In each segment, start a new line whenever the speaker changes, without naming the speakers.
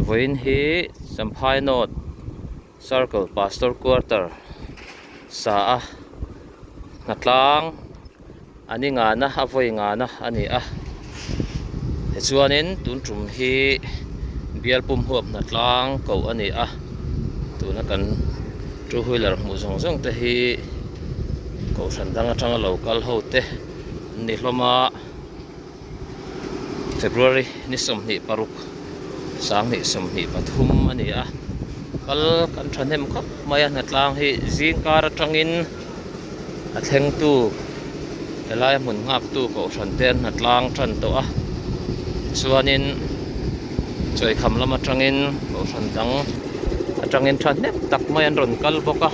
Vawiin hi Champhai North Circle Pastor Quarter sa a hnatlang a ni ngana a vawi ngana a ni a tichuanin tun tum hi bial pum huap hnatlang koh a ni a tuna kan two wheeler hmuh zawng zawng te hi kohhran dang atanga lo kal ho te an ni hlawm a. February ni 26 2023 a ni a kal kan thahnem khawp mai a hnatlang hi zing kar atangin a thlengtu helai hmun nghaktu kohhran te an hnatlang tan tawh a tichuanin chawikham lam atangin kohhran dang atangin thahnem tak mai an rawn kal bawk a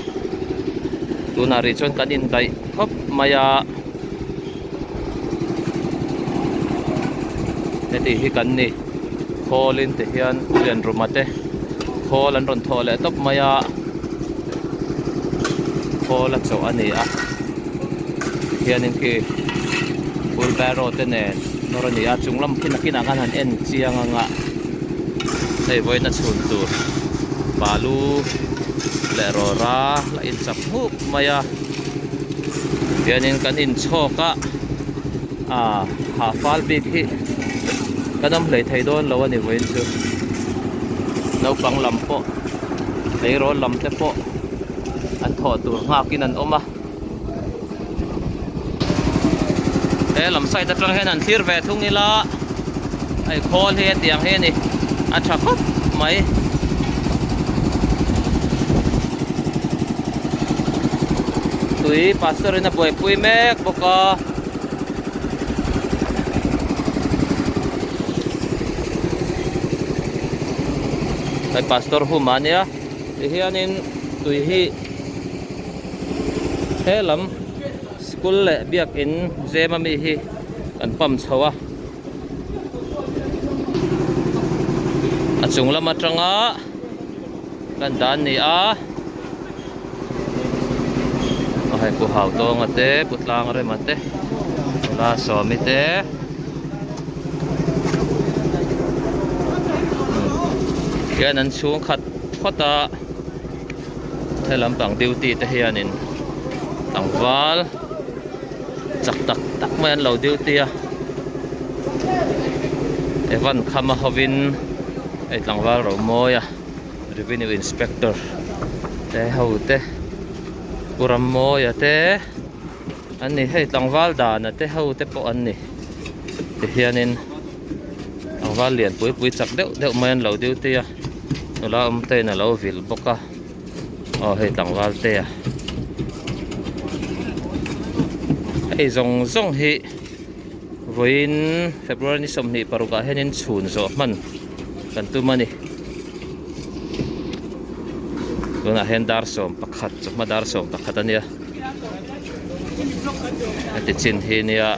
tunah rih chuan kan indaih khawp mai a. Heti hi kan ni khawl in ti hian Lianruma te khawl an rawn thawh leh tawp mai a khawl a chawh a ni a tihianin khi wheelbarrow te nen nawr a ni a chung lam khi nakinah khan han en chiang ang a hei vawiin a chhun tur balu leh rawra la inchak hmup mai a. Tihianin kan inchhawk a ah hah fal bik hi kan awm hlei thei dawn lo a ni vawiin chu naupang lam pawh tleirawl lam te pawh an thawh tur nghakin an awm a he lam side atang hian an thlir ve thung ila hei khawl hi hetiang hi a ni a tha khawp mai. Tui pastor in a buaipui mek bawk a. Hei pastor hum a nia tihianin tui hi he lam school leh biakin zem ami hi kan pump chho a a chung lam atanga Kan dan ni a aw hei pu hau tawnga te pu tlang rema te nula sawmi te hian an chhung khat phawt a he lampang duty te hianin tlangval chak tak tak mai an lo duty a Evan khama hovin hei tlangval ro mawi a. Revenue Inspector te ho te Pu Rammawia te an ni hei tlangval dana te ho te pawh an ni tihianin tlangval lian pui pui chak deuh deuh mai an lo duty a nula awm te in a lo vil bawk a aw hei tlangval te a hei zawng zawng hi vawiin February ni 26 ah hianin chhun zawh hman kan tum a ni tunah hian dar 11 chawhma dar 11 a nia heti chin hi nia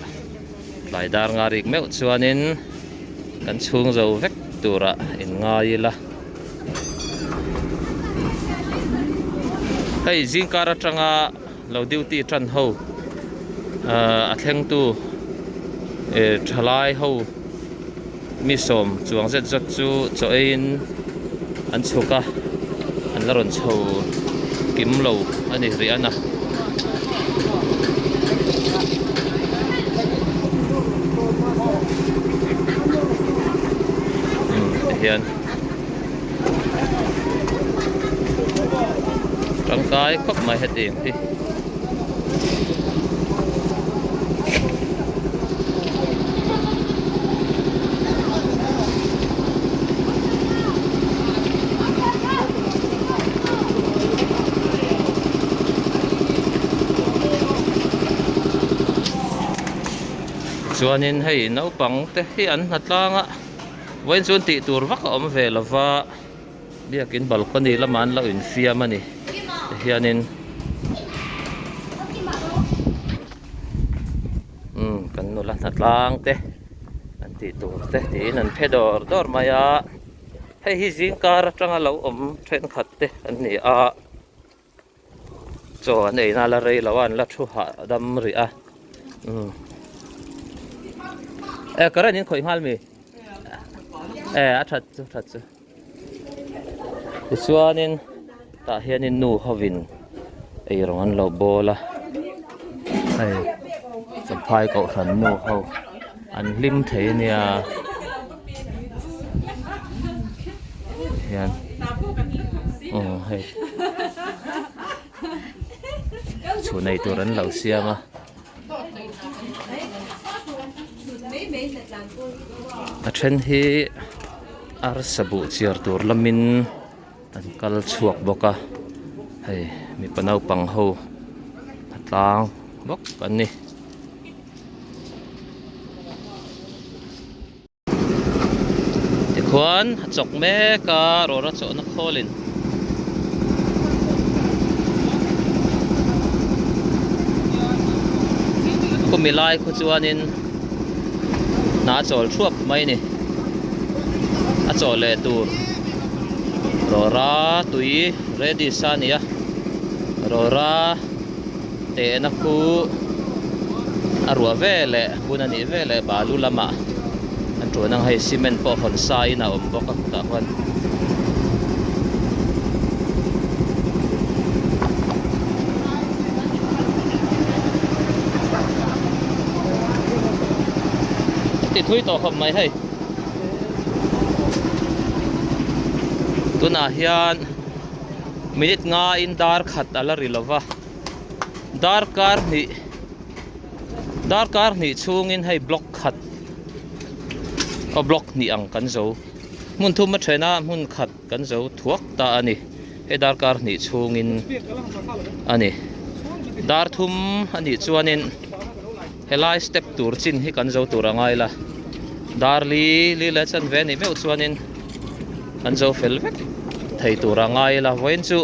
tlai dar nga rik meuh chuanin kan chhung zo vek turah in ngai ila hei zingkar atanga lo duty tan ho ahh a thlengtu eh thalai ho mi sawm chuang zet zet chu chaw eiin an chhuk a an la rawn chho kim lo a ni rih a na. Tihian tangkai khawp mai hetiang hi. Chuanin hei naupang te hi an hnatlang a vawiin chuan tih tur vak a awm ve lova. Biakin balcony lamah an lo infiam a ni tihianin umm kan nula hnatlang te an tih tur te tiin an phe dawr dawr mai a hei hi zingkar atanga lo awm thenkhat te an ni a. Chaw an ei na la rei lo a an la thu hahdam rih a umm e current in khawih nghal mi e a that chu that chu. Tichuanin tah hianin nu hovin eirawng an lo bawl a hei champhai kohhran nu ho an hlim thei a nia hian aw hei chhun ei tur an lo siam a. A then hi arsa buh chiar tur lamin an kal chhuak bawk a hei mipa naupang ho a tlang bawk an ni. Tikhuan a chawk mek a rawra chawhna khawlin khumi lai khu chuanin hna a chawl thuap mai a ni a chaw leh tur rawra tui ready sa a ni a rawra tehna khu a ruah veleh hun a nih veleh balu lamah an tuan ang hei cement pawh hawn sa in a awm bawk a khutah khuan. A ti thui tawh khawp mai hei tunah hian minute nga in dar khat a la ri lova. Darkar hnih darkar hnih chhungin hei block khat aw block hnih ang kan zo hmun thum a then a hmun khat kan zo thuak ta a ni hei darkar hnih chhungin a ni dar thum a nih chuanin helai step tur chin hi kan zo tur a ngai la dar li li leh chanve a nih meuh chuanin kan zo fel vek thei tur a ngai la vawiin chu.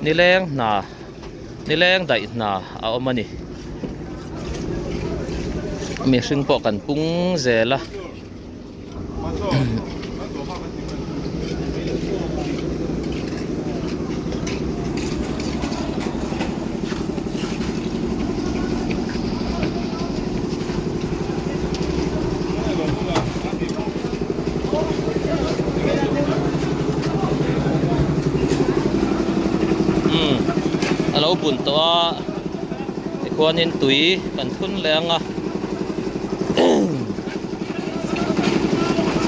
Nileng hna nileng daih hna a awm a ni mihring pawh kan pung zel a. Umm a lo bun tawh a tikhuanin tui kan thun leh ang a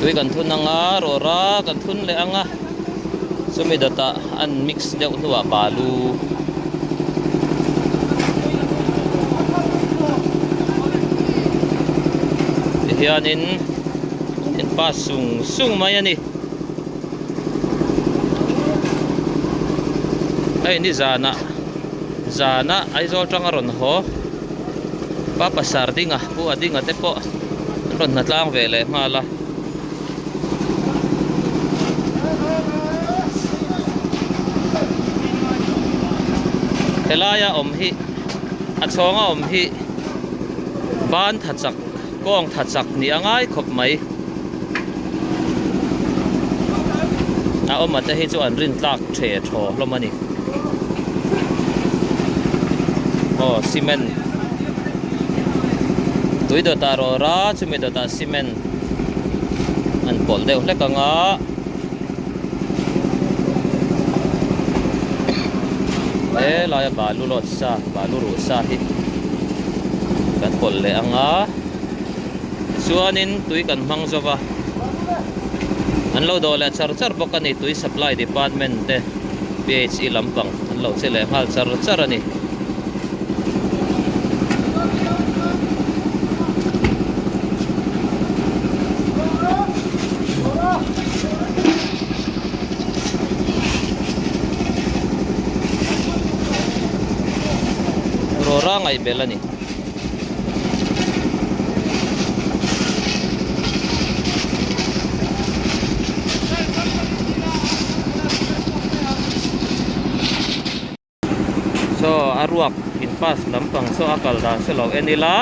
tui kan thun ang a rawra kan thun leh ang a chumi dawtah an mix deuh hnuah balu. Tihianin an in pass sung sung mai a ni. Hei ni zanah zanah Aizawl tanga rawn haw pa pasar dinga pu a dinga te pawh an rawn hna tlang ve leh nghal a. Helaia awm hi a chhawnga awm hi ban tha chak kawng tha chak nih a ngai khawp mai. A awma te hi chu an rin tlak the thaw hlawm a ni. Aw cement tui dawtah rawr a chumi dawtah cement an pawlh deuh hlek ang a. Helaia balu lawt sa balu ruh sa hi kan pawlh leh ang a. Chuanin tui kan hmang zo va, an lo dawh leh char char bawk a ni, tui supply department te PHE lampang an lo che leh nghal char char a ni. Rawra ngaihbel a ni. Saw a ruak in pass lampang saw a kal dan saw lo en ila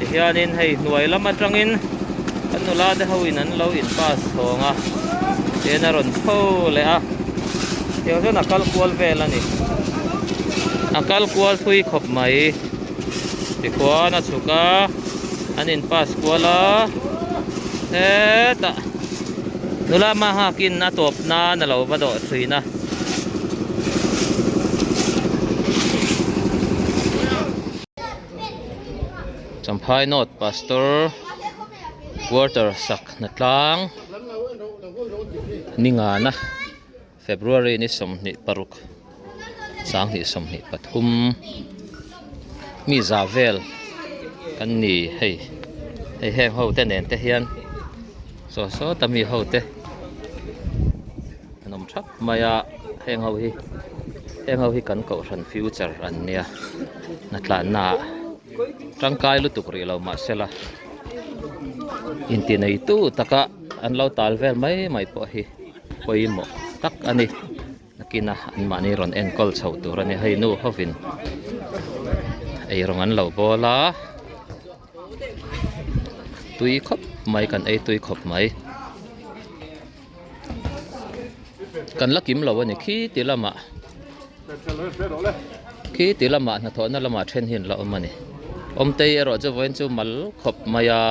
tihianin hei hnuai lam atangin kan nula te ho in an lo in pass chhawng a tihian a rawn chho leh a tiang chuan a kal kual vel a ni a kal kual thui khawp mai. Tikhuan a chhuk a an in pass kual a hetah. Nula hma nghakin a tawp nan a lo va dawh thin a. Champhai North Pastor Quarter sak hna tlang ni ngana February ni 26 2023 mi za vel kan ni hei hei heng ho te nen te hian saw sawta mi ho te an awm thap mai a heng ho hi heng ho hi kan kohhran future an nia hnatlanna ah tangkai lutuk rih lo mahsela intineitu taka an lo tal vel mai mai pawh hi. pawimawh tak a ni nakina anmahni rawn enkawl chho tur a ni hei nu hovin eirawng an lo bawl a tui khawp mai kan ei tui khawp mai kan la kim lo a ni khi ti lamah khi ti lamah hnathawhna lamah then hi an la awm a ni awmtei erawh chu vawiin chu mal khawp mai a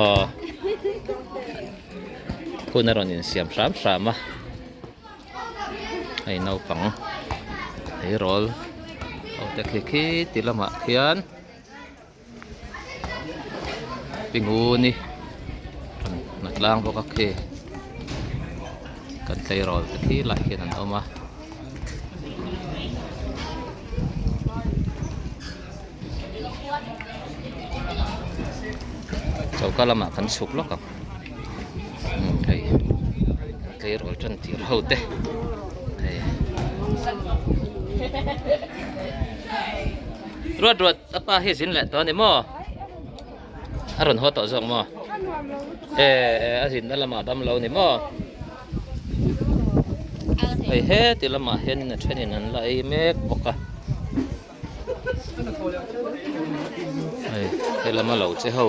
aw. Hun a rawn insiam hram hram a hei naupang tleirawl ho te khi khi ti lamah khian pi nguni rawn hna tlang bawk a khi kan tleirawl te khi lai khian an awm a. Choka lamah kan chhuk lawk ang umm hei tleirawl tan tir ho te hei ruat ruat a pa hi zin leh tawh a ni maw a rawn haw tawh zawk maw e a zinna lamah dam lo a ni maw hei heti lamah hianin a thenin an la ei mek bawk a. Hei helam a lo che ho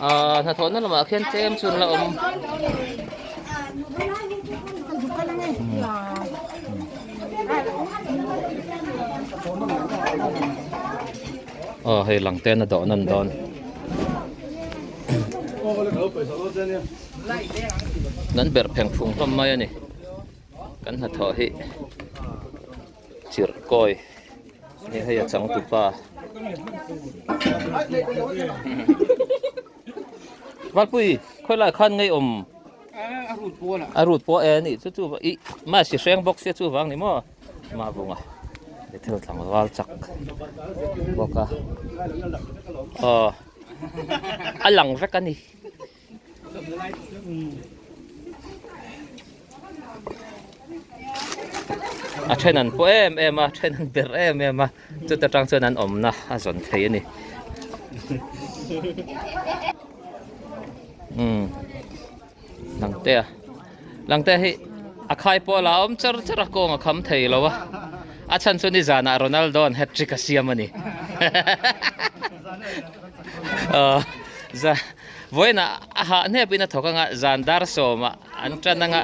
ah hnathawhna lamah khian tlem chu an la awm aw hei lang te an a dawh nan dawn. Kan berh pheng phung hlawm mai a ni. Kan hnathawh hi chirh kawi ni hei a changtupa Valpui khawi lai khan ngei awm a rut pawh e anih chu chu ih mahse hreng bawk sia chu vang ni maw mah vunga thil tlangval chak bawk a aw a lang vek a ni. A then an pawh em em a a then an ber em em a chuta tang chuan an awmna a zawn thei a ni umm Langtea Langtea hi a khai pawh la awm char char a kawng a kham thei lo a a chhan chu nizanah Ronaldo an hat trick a siam a ni aw za vawiinah a hah hnep in a thawk anga zan dar sawmah an tan anga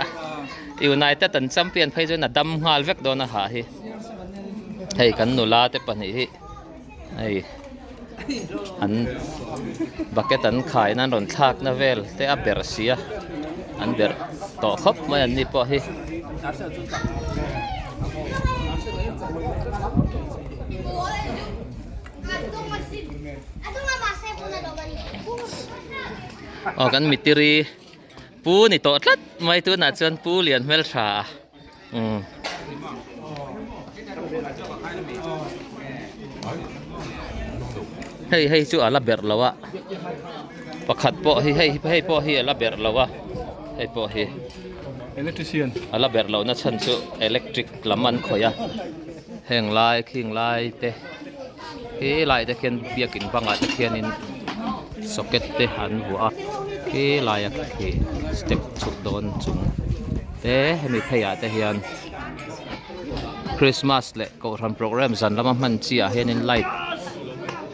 United an champion phei chuan a dam nghal vek dawn a hah hi hei kan nula te pahnih hi hei an bucket an khai nan rawn thlak na vel te a ber si a an ber tawh khawp mai an ni pawh hi. Aw kan mitiri pu ni tawh tlat mai tunah chuan pu lian hmel tha a umm hei hei chu a la berh lo a pakhat pawh hi hei hei pawh hi a la berh lo a hei pawh hi
electrician
a la berh lohna chhan chu electric lam an khawih a heng lai khing lai te. He lai te khian biakin bangah te khianin socket te an vuah a he laia khi step chhuk dawn chung te hemi pheiah te hian Christmas leh kohhran program zan lama hman chi ah hianin light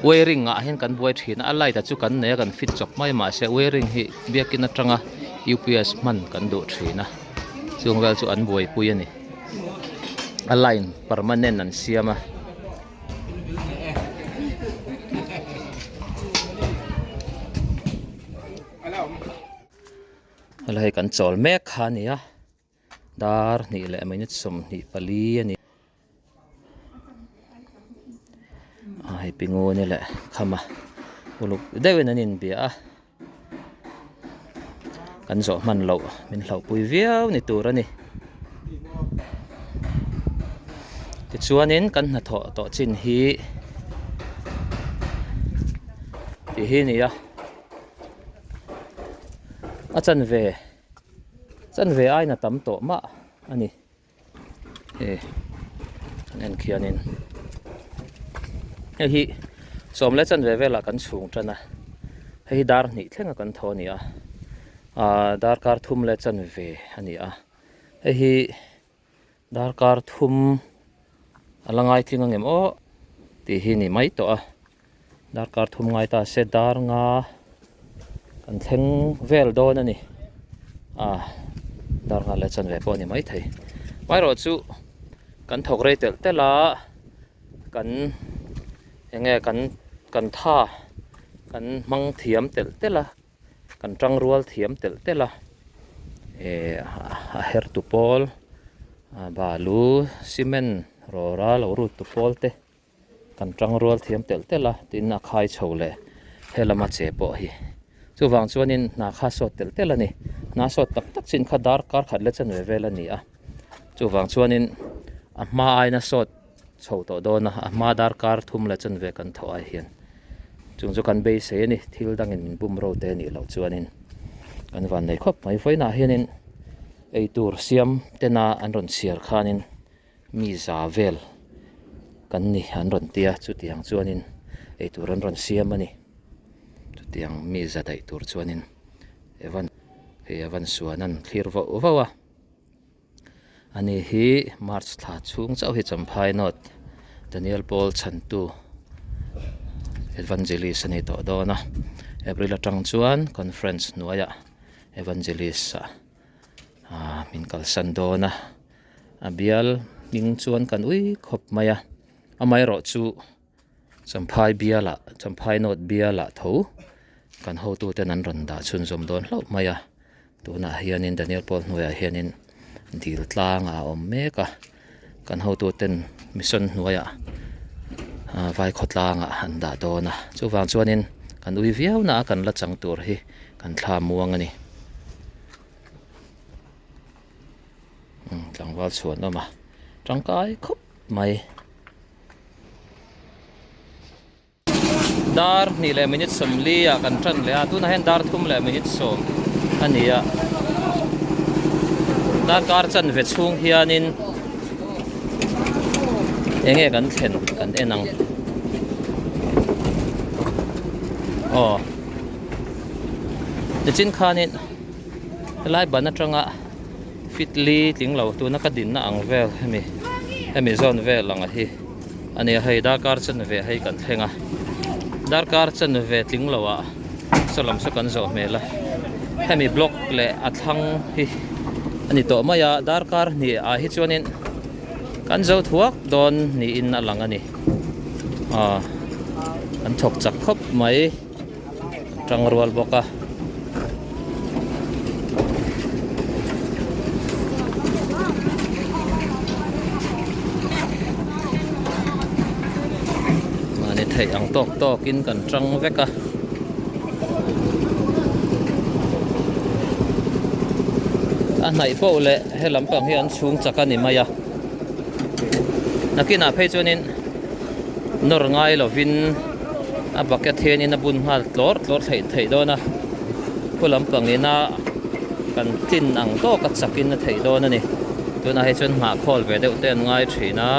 wiring ah hian kan buai thin a a light a chu kan nei a kan fit chawp mai mahse wiring hi biakin atanga U_P_S hman kan duh thin a chung vel chu an buaipui a ni a line permanent an siam a. Helai kan chawl mek kha a ni a dar hnih leh minute 24 a ni a hei pinguni leh khama uluk deuhin an inbia a kan zawh hman loh min hlauhpui viau ni tur a ni tichuanin kan hnathawh tawh chin hi tih hi a ni a a chanve chanve aiin a tam tawh mah a ni. Hei kan en khianin hei hi sawm leh chanve velah kan chhung tan a hei hi dar hnih thleng a kan thaw a ni a ahh darkar thum leh chanve a ni a hei hi darkar thum a la ngai tling ang em aw tih hi ni mai tawh a darkar thum ngai ta se dar nga kan thleng vel dawn a ni a dar nga leh chanve pawh a ni maithei amaherawhchu kan thawk rei telh telh a kan eng nge kan kan tha kan hmang thiam telh telh a kan tangrual thiam telh telh a eh a her tu pawl balu cement rawra lo rut tu pawl te. Kan tangrual thiam telh telh a, tin a khai chho leh helama che pawh hi. Chuvang chuanin hna kha sawt telh telh a ni. Hna sawt tak tak chin kha dar kar khat leh chanve vel a ni a. Chuvang chuanin a hma aina sawt chho tawh dawn a, a hma dar kar thum leh chanve kan thawh ai hian. Chung chu kan beisei a ni, thil dangin min bum ro te nih loh chuanin kan van nei khawp mai. Vawiinah hianin eitur siam tena an rawn chhiar khanin Mi za vel kan ni an rawn tia chutiang chuanin eitur an rawn siam a ni chutiang mi za daih tur chuanin Evan hei Evan suan an thlir vauh vauh a ani hi March thla chhung chauh hi Champhai North Daniel Paul chhantu Evangelist a ni tawh dawn a April atang chuan conference hnuaiah Evangelist ah min kalsan dawn a. A bial hming chuan kan ui khawp mai a amaherawh chu Champhai bialah Champhai North bialah tho kan hotu ten an rawn dah chhunzawm dawn hlauh mai a tunah hianin Daniel Paul hnuaiah hianin dil tlang a awm mek a kan hotu ten mission hnuaiah vai khawtlangah an dah dawn a chuvang chuanin kan ui viau na a kan la chang tur hi kan thla muang a ni. Tlangval chhuan awm a tangkai khawp mai. Dar hnih leh minute 40 ah kan tan leh a tunah hian dar thum leh minute 10 a ni a darkar chanve chhung hianin eng nge kan thlen kan en ang aw tichin khanin helai ban atanga fit li tling lo tuna ka dinna ang vel hemi hemi zawn vel ang hi a ni a hei darkar chanve hei kan thleng a darkar chanve tling lo ah saw lam saw kan zawh hmel a hemi block leh a thlang hi a ni tawh mai a darkar hnih ah hi chuanin kan zo thuak dawn niin a lang a ni ah an thawk chak khawp mai. Tang rual bawk a. Mahni theih ang tawk tawkin kan tang vek a. A hnaih poh leh he lampang hi an chhung chak a ni mai a. Nakinah phei chuanin nawr ngai lovin a bucket hianin a bun nghal tlawr tlawr theih theih dawn a khu lampang ina kan tlin ang tawk a chakin a theih dawn a ni tunah hi chuan nghah khawl ve deuh te an ngai thin a.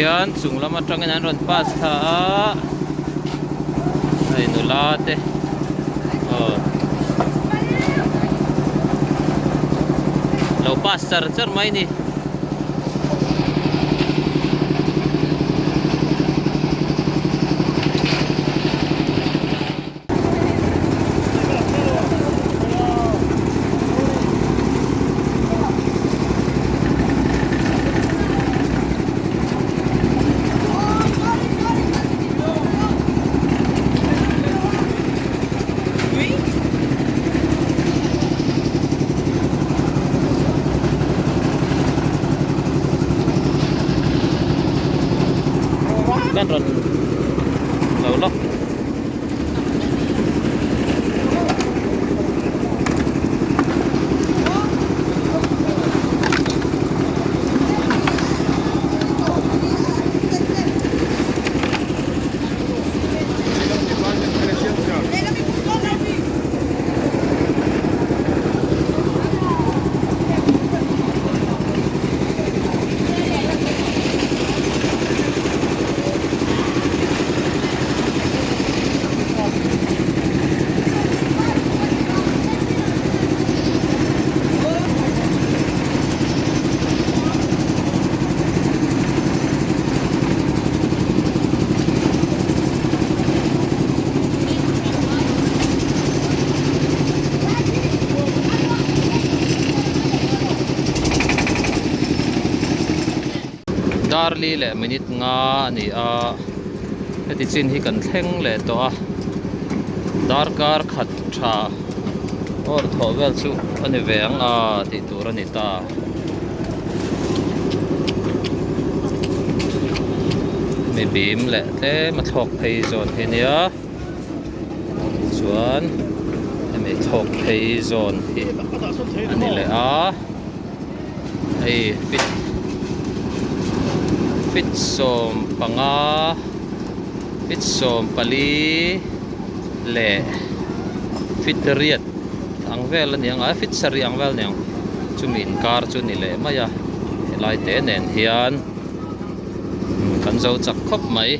Tikhian chung lam atangin an rawn pass thla a, hei nula te aw lo pass char char mai a ni. Kan rawn lo lawk. Darli leh minute nga a ni a heti chin hi kan thleng leh tawh a darkar khat tha awr thawh vel chu a ni ve ang a tih tur a ni ta. Mi bim leh tlem a thlawk phei zawn hi nia chuan hemi thlawk phei zawn hi a ni leh a. Hei fit fit 15 fit 14 leh fit riat ang vel a ni ang a fit sarih ang vel a ni ang chumi inkar chu a ni leh mai a helai te nen hian kan zo chak khawp mai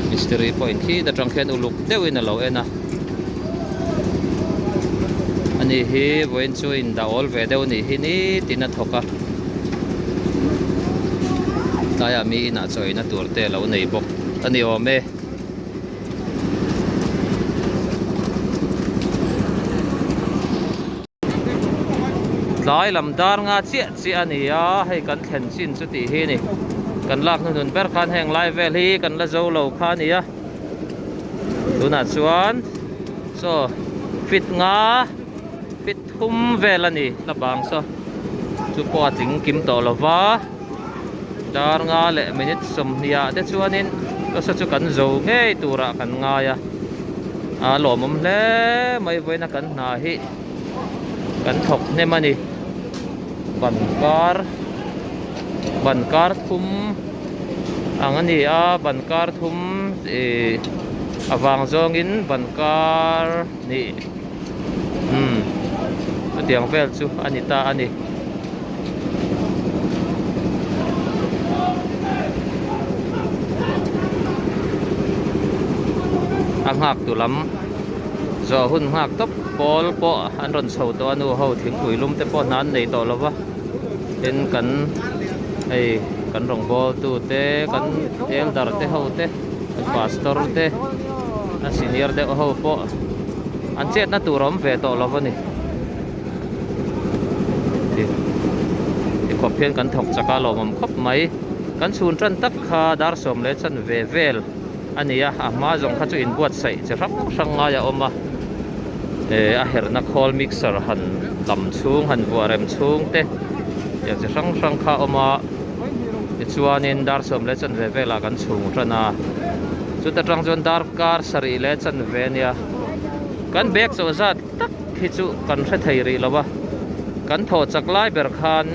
mistiri pawhin khi ta tang khian uluk deuhin a lo en a ani hi vawiin chu in dah awl ve deuh anih hi nitin a thawk a tlaiah mi inah chaw eina tur te a lo nei bawk a ni awm e. Tlai lam dar nga chiah chiah a ni a, hei kan thlen chin chu tih hi a ni. Kan lak hnuhnun ber khan heng lai vel hi kan la zo lo kha a ni a. Tunah chuan saw fit nga fit thum vel a ni la bang saw chu pawh a tling kim tawh lo va. Dar nga leh minute 20 ah te chuanin saw chu kan zo ngei turah kan ngai a. A lawmawm hle mai vawiina kan hna hi kan thawk hnem a ni ban kar ban kar thum ang a ni a ban kar thum ih a vang zawngin ban kar hnih umm chutiang vel chu a ni ta a ni. A nghak tu lam zawh hun nghak tawp pawl pawh an rawn chho tawh a nu ho thingpui lum te pawh hna an nei tawh lo va tin kan hei kan rawngbâwl tu te kan elder te ho te kan pastor te a senior deuh ho pawh an chetna tur a awm ve tawh lo va ni. Ti khawp hian kan thawk chak a lawmawm khawp mai kan chhun tan tak kha dar sawm leh chan ve vel a ni a a hma zawng kha chu inbuatsaih chi hrang hrang ngai a awm a eh a herhna khawl mixer han lam chhung han vuah rem chhung te tiang chi hrang hrang kha a awm a tichuanin dar sawm leh chan ve velah kan chhung tan a chuta tang chuan darkar sarih leh chan ve a nia kan bag chawh zat tak hi chu kan hre thei rih lo a, kan thawh chak lai ber khan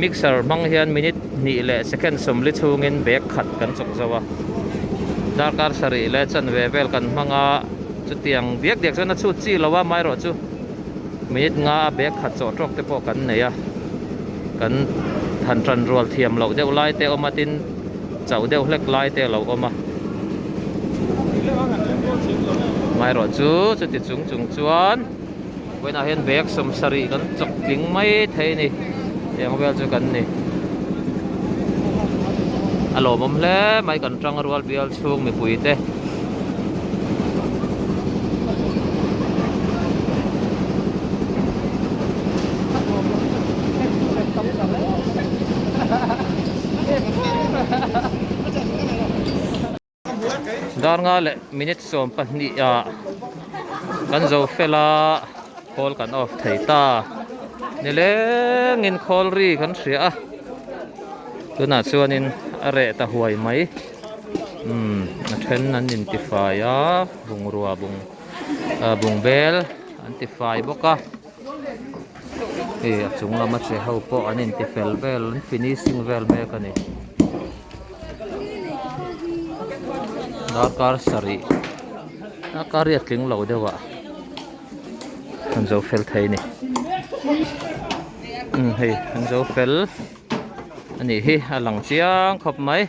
mixer hmang hian minute hnih leh second 40 chhungin bag khat kan chawk zo a, darkar sarih leh chanve vel kan hmang a, chutiang diak diak chuan a chhut chi lo a, amaherawhchu minute nga a bag khat chawh tawk te pawh kan nei a, kan. han tan rual thiam loh deuh lai te a awm a tin chauh deuh hlek lai te a lo awm a. Amaherawhchu chuti chung chung chuan vawiinah hian bag 70 kan chawk tling mai thei a ni tiang vel chu kan ni. A lawmawm hle mai kan tang rual bial chhung mipui te. Dar nga leh minute 12 ah kan zo fel a khawl kan off thei ta nilengin khawl ri kan hria a tunah chuanin a reh ta huai mai umm a then an intifai a bungrua bung ah bungbel an tifai bawk a hei a chung lama che ho pawh an intifel vel an finishing vel mek a ni. Darkar sarih darkar hi a tling lo deuh a an zo fel thei a ni umm hei an zo fel a nih hi a lang chiang khawp mai.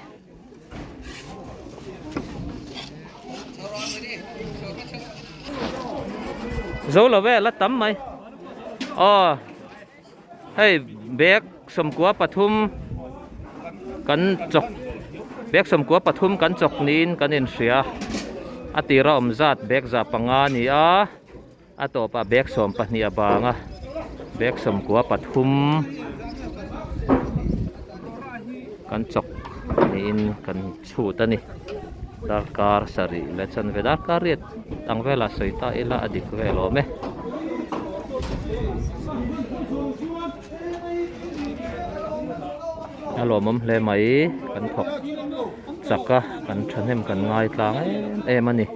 Zo lo ve la tam mai aw. Hei bag 93 kan chawk bag 93 kan chawk niin kan inhria a tira awm zat bag 5 a ni a a tawpah bag 12 a bang a bag 93 kan chawk niin kan chhut a ni darkar sarih leh chanve darkar riat ang velah sawi ta ila a dik vel awm e. A lawmawm hle mai kan thawk chak a kan thahnem kan ngai tlang em em a ni.